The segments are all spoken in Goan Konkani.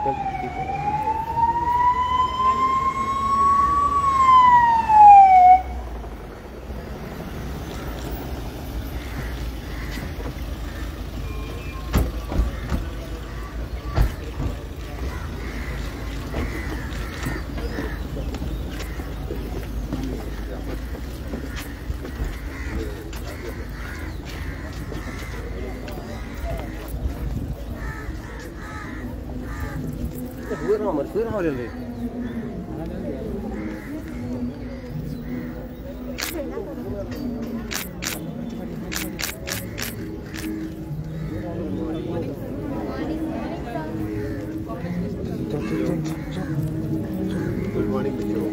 Good morning, बच्चों।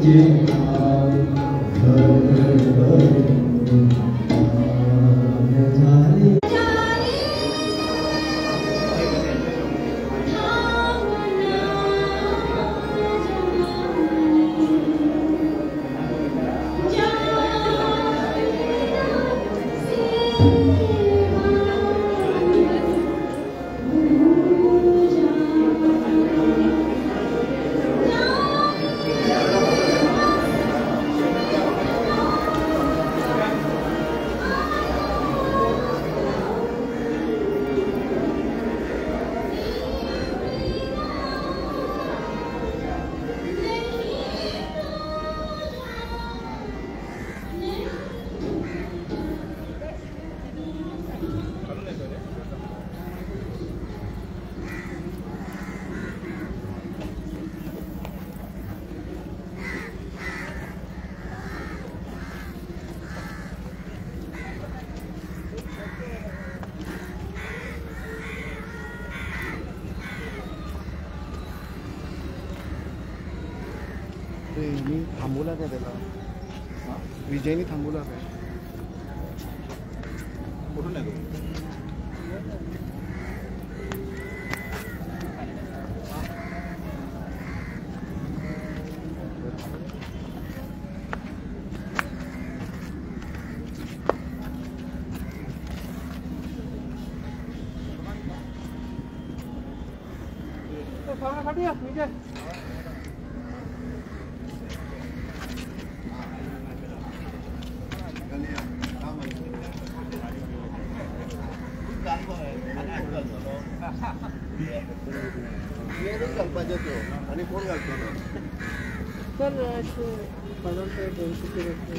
मी थांबवला काय त्याला, विजयनी थांबवला काय? कुठून आहे तो? विजय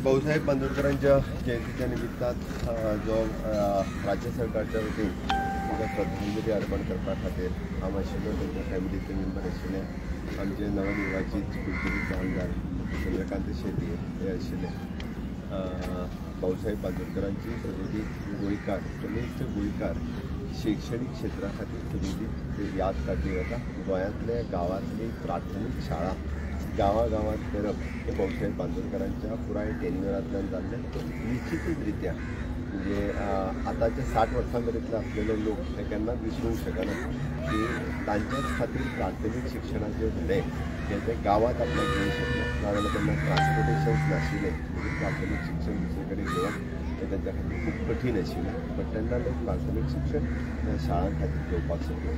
भाऊसाहेब बांदोडकरांच्या जयंतीच्या निमित्तान जो राज्य सरकारच्या वतीन तांकां श्रद्धांजली अर्पण करपा खातीर हांव आशिल्लो, तांच्या फॅमिलीचे मेंबर आशिल्ले, आमचे नवनिर्वाचित कुलगुरूचे आमदार चंद्रकांत शेट्ये हे आशिल्ले. भाऊसाहेब बांदोडकरांची सदोदीत गोंयकार, समेस्त गोंयकार शैक्षणीक क्षेत्रा खातीर सदोदीत याद काडली वता. गोंयांतले गांवांतली प्राथमीक शाळा गांवागांवांत करप हे भाऊसाहेब बांदोडकरांच्या पुराय टेन्युअरांतल्यान जाल्लें. निश्चितच रित्या म्हणजे आतांच्या 60 वर्सां मेरेन आसलेले लोक हे केन्नाच विसरूंक शकना की तांच्याच खातीर प्राथमीक शिक्षणाचे धडे हे ते गांवांत आपल्याक घेवंक शकले. नाजाल्यार तेन्ना ट्रान्सपोर्टेशन्स नाशिल्लें, म्हणजे प्राथमीक शिक्षण दुसरे कडेन घेवप हें तांच्या खातीर खूब कठीण आशिल्लें. बट तेन्ना लोक प्राथमीक शिक्षण ह्या शाळां खातीर घेवपाक शकले.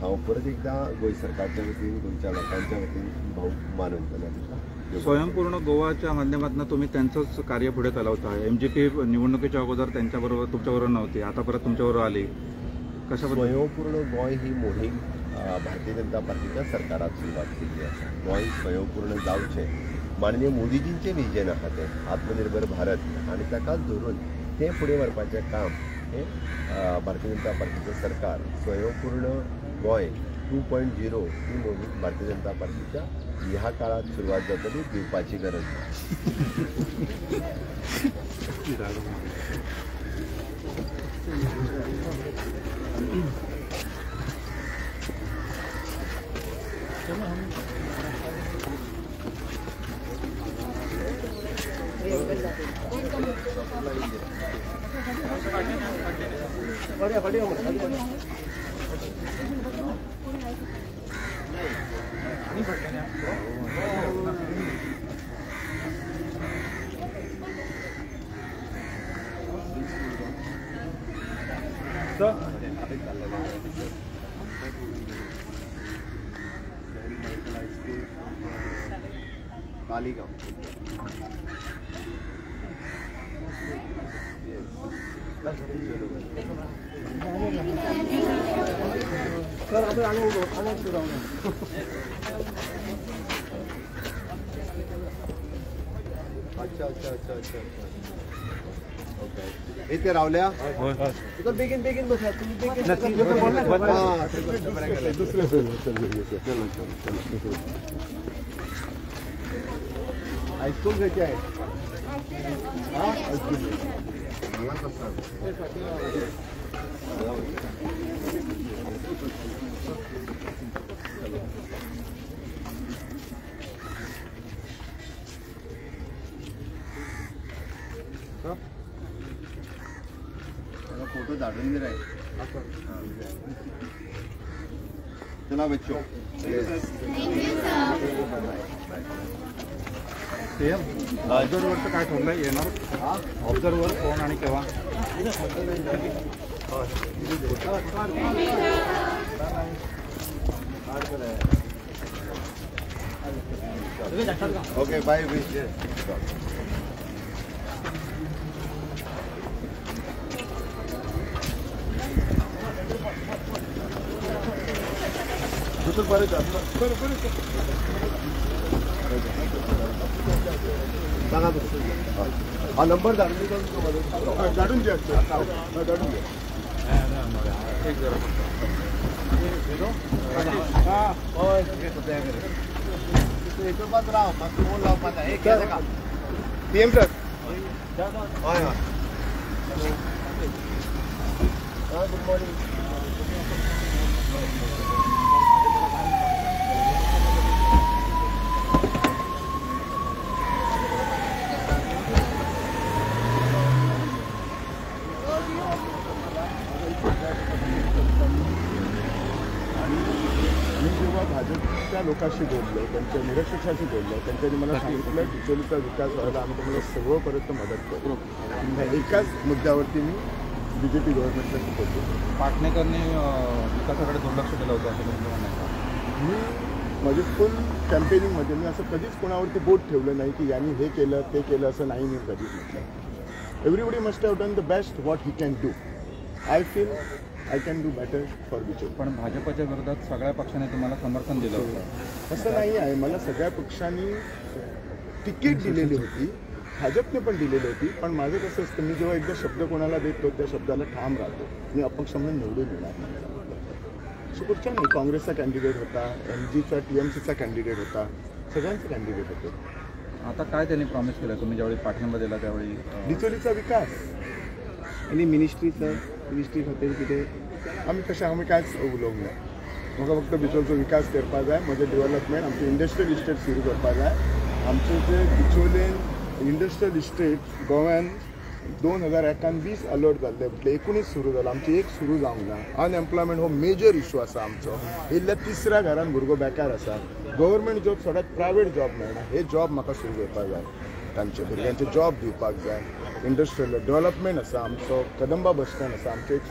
हांव परत एकदां गोंय सरकारच्या वतीन, गोंयच्या लोकांच्या वतीन भाऊ मानवंदना दिता. स्वयंपूर्ण गोवाच्या माध्यमातून तुम्ही त्यांचंच कार्य पुढे चालवता. एमजीपी निवडणुकीच्या अगोदर त्यांच्याबरोबर तुमच्याबरोबर नव्हती, आता परत तुमच्याबरोबर आली. कशा स्वयंपूर्ण गोंय ही मोहीम भारतीय जनता पार्टीच्या सरकारात सुरवात केल्ली आसा. गोंय स्वयंपूर्ण जावचें माननीय मोदीजींचें विजन आसा तें आत्मनिर्भर भारत, आनी ताकाच धरून तें फुडें व्हरपाचें काम हें भारतीय जनता पार्टीचें सरकार स्वयंपूर्ण गोंय 2.0 ही मोहीम भारतीय जनता पार्टीच्या ह्या काळात सुरवात जातली, दिवपाची गरज ना. Taleigao. Sir आपण आलो अच्छा अच्छा अच्छा अच्छा ओके. इथे रावल्या बेगीन बेगीन बसा तुम्ही. दुसरे चलो चलो हायस्कूल खंयचे आहे? हायस्कूल हांगाच आसा. धाडून दिलाय. चला बच्चो. सीएम ऑब्झर्वरचं काय ठरलं येणार? ऑब्झर्वर कोण आणि केव्हा? Okay bye. हा नंबर धाडून दिता, धाडून द्या, धाडून द्या. पीएम सर हय हय. Good morning. मी जेव्हा भाजपच्या लोकांशी बोललो, त्यांच्या निरीक्षकाशी बोललो, त्यांच्यानी मला सांगितलं डिचोलीचा विकास व्हायला आम्ही तुम्हाला सर्वपर्यंत मदत करू. एकाच मुद्द्यावरती मी बीजेपी गव्हर्नमेंटला शिकवतो. पाटणेकरनी विकासाकडे दुर्लक्ष केलं होतं असं तुमचं म्हणणं आहे? मी माझे फुल कॅम्पेनिंगमध्ये मी असं कधीच कोणावरती बोट ठेवलं नाही की यांनी हे केलं ते केलं, असं नाही मी कधीच म्हटलं. Everybody must have done the best what he can do. I feel I can do better for Bicholim. पण भाजपच्या विरोधात सगळ्या पक्षाने तुम्हाला समर्थन दिलं होतं. असं नाही आहे. मला सगळ्या पक्षांनी तिकीट दिलेली होती, भाजपने पण दिलेली होती. पण माझं कसं असतं, मी जेव्हा एकदा शब्द कोणाला देतो त्या शब्दाला ठाम राहतो. मी अपक्ष म्हणून निवडून येणार नाही. कुठच्या नाही, काँग्रेसचा कॅन्डिडेट होता, एमजीचा, टीएमसीचा कॅन्डिडेट होता, सगळ्यांचे कॅन्डिडेट होते. आता काय त्यांनी प्रॉमिस केलं तुम्ही ज्यावेळी पाठिंबा दिला त्यावेळी? डिचोलीचा विकास आणि मिनिस्ट्री सर, मिनिस्ट्री खातीर कितें आमी तशें आमी कांयच उलोवंक ना. म्हाका फक्त बिचोलचो विकास करपाक जाय, म्हजें डेव्हलपमेंट, आमचें इंडस्ट्रियल इस्टेट सुरू करपाक जाय. आमचें जे बिचोलेन इंडस्ट्रियल इस्टेट गोव्यान 2001 20 अलर्ट जाल्ले, म्हटल्यार 19 सुरू जालो, आमचें एक सुरू जावंक ना. अनएम्प्लॉयमेंट हो मेजर इशू आसा आमचो. इल्ल्या तिसऱ्या घरान भुरगो बेकार आसा. गव्हर्मेंट जॉब सोडात, प्रायवेट जॉब मेळना. हे जॉब म्हाका सुरू करपाक जाय, तांचे भुरग्यांचे जॉब दिवपाक जाय. इंडस्ट्रियल डेव्हलपमेंट आसा आमचो, कदंबा बस स्टँड आसा आमचें, एक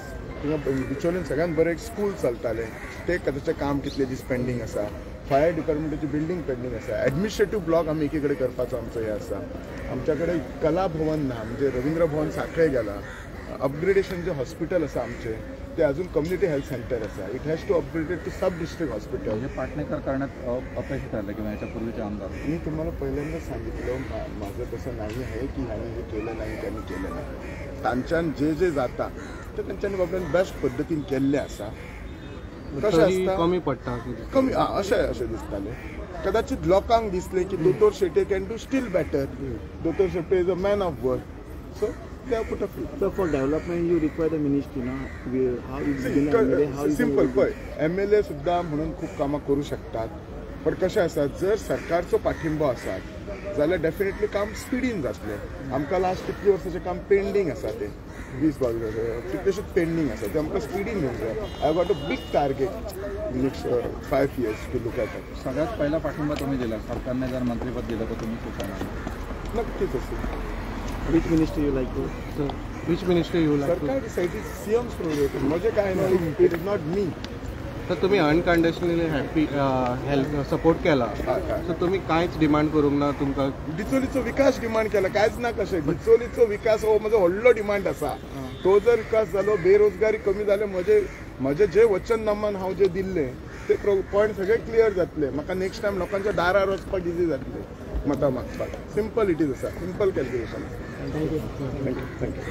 थिंगा बिचोलीन सगळ्यांत बरें एक स्कूल चलतालें, ते ताचें काम कितले दीस पेंडींग आसा. फायर डिपार्टमेंटाची बिल्डींग पेंडींग आसा. एडमिनिस्ट्रेटीव ब्लॉक आमी एकी कडेन करपाचो आमचो हें आसा. आमच्या कडेन कला भवन ना, म्हणजे रवींद्र भवन साखळे गेला. अपग्रेडेशन जे हॉस्पिटल आसा आमचें ते अजून कम्युनिटी हेल्थ सेंटर आसा. It has to upgraded to sub district hospital. म्हणजे पाटणेकर करण्यात अपयशी ठरलं किंवा याच्या पूर्वीचे आमदार? मी तुम्हाला पहिल्यांदाच सांगितलं, माझं तसं नाही आहे की ह्याने हे केलं नाही त्यांनी केलं नाही. तांच्यान जे जे जाता ते तांच्यांनी बाबतीन बेस्ट पद्दतीन केल्लें आसा. कशें आसता कमी पडटा, कमी अशें अशें दिसतालें. कदाचित लोकांक दिसलें की दोतोर Shetye can do still better. दोतोर Shetye is a man of word, so they put a fee. So for development you require the ministry ना? How is MLA? How simple पळय, एमएलए सुद्दां म्हणून खूब कामां करूं शकतात, पण कशें आसा जर सरकारचो पाठिंबो आसा जाल्यार डेफिनेटली काम स्पिडीन जातलें. आमकां लास्ट कितलीं वर्सांचें काम पेंडींग आसा, तें 20-22 वर्सां कितलेशेच पेंडींग आसा, तें आमकां स्पिडीन घेवंक जाय. I got a big target next 5 years to look at. सगळ्यात पहिला पाठिंबा तुम्ही दिला, सरकारने जर मंत्रिपद दिलं तर तुम्ही स्वीकारणार? नक्कीच असेल. Which ministry you like to? Sir, which ministry you like to? सरकार डिसाइड, सीएम प्रोजेक्ट म्हणजे काय नाही, it is not me. तर तुम्ही अनकंडिशनली हॅपी हेल्प सपोर्ट केला, सो तुम्ही कांयच डिमांड करूंक ना तुमकां? डिचोलीचो विकास डिमांड केला, कांयच ना कशें. डिचोलीचो विकास हो म्हजो व्हडलो डिमांड आसा. तो जर विकास जालो, बेरोजगारी कमी जाले, म्हजें जे वचननामान हांव जे दिल्लें ते पॉयंट सगळे क्लियर जातले. म्हाका नेक्स्ट टायम लोकांच्या दारार वचपाक इजी जातलें मतां मागपाक. सिंपल it is आसा, सिंपल कॅल्क्युलेशन आसा. Thank you, thank you.